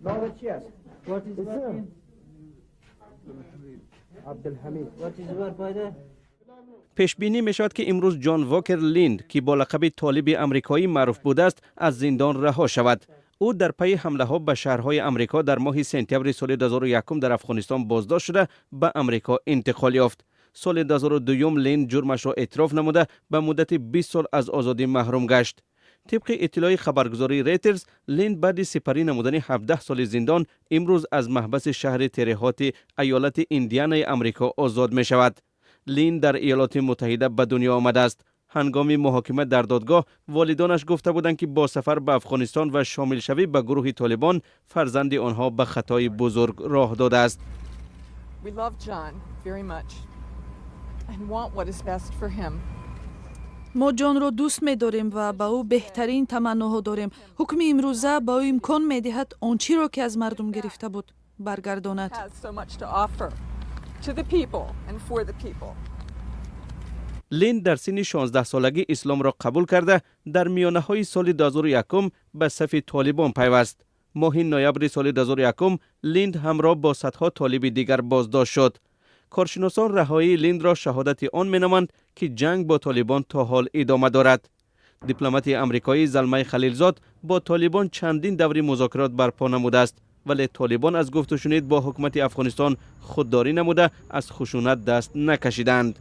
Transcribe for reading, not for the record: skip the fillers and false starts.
نامت چی است؟ What is your name? عبدالحمید. What is your father? Пешбинӣ мешавад, ки имрӯз Ҷон Вокер Линд, ки бо лақаби Толиби амрикоӣ маъруф будааст, аз зиндон раҳо шавад. Ӯ дар пайи ҳамлаҳо ба шаҳрҳои Амрико дар моҳи сентябри соли 2001 дар Афғонистон боздошт шуда, ба Амрико интиқол ёфт. Соли 2002 Линд ҷурмашро эътироф намуда, ба муддати 20 сол аз озодӣ маҳрум гашт. Тибқи иттилои хабаргузории Рейтерс, Линд баъди сипарӣ намудани 17 соли зиндон имрӯз аз маҳбаси шаҳри Терехоти иёлати Индианаи Амрико озод мешавад. Линд дар Иёлоти Муттаҳида ба дунё омадааст. Ҳангоми муҳокима дар додгоҳ волидонаш гуфта буданд, ки бо сафар ба Афғонистон ва шомилшавӣ ба гурӯҳи Толибон фарзанди онҳо ба хатои бузург роҳ додааст. We love John very much and want what is best for him. Мо Ҷонро дӯст медорем ва ба ӯ беҳтарин таманноҳо дорем. Ҳукми имрӯза ба ӯ имкон медиҳад он чиро, ки аз мардум гирифта буд, баргардонад. Has so much to offer to the people and for the people. Линд дар синни 16-солагӣ исломро қабул карда, дар миёнаҳои соли 2001 ба сафи Толибон пайваст. Моҳи ноябри соли 2001 Линд ҳамроҳ бо садҳо толиби дигар боздошт шуд. Коршиносон раҳоии Линдро шаҳодати он меноманд, ки ҷанг бо Толибон то ҳол идома дорад. Дипломати амрикоӣ Залмай Халилзод бо Толибон чандин даври музокирот барпо намудааст, вале Толибон аз гуфтушунид бо ҳукумати Афғонистон худдорӣ намуда, аз хушунат даст накашиданд.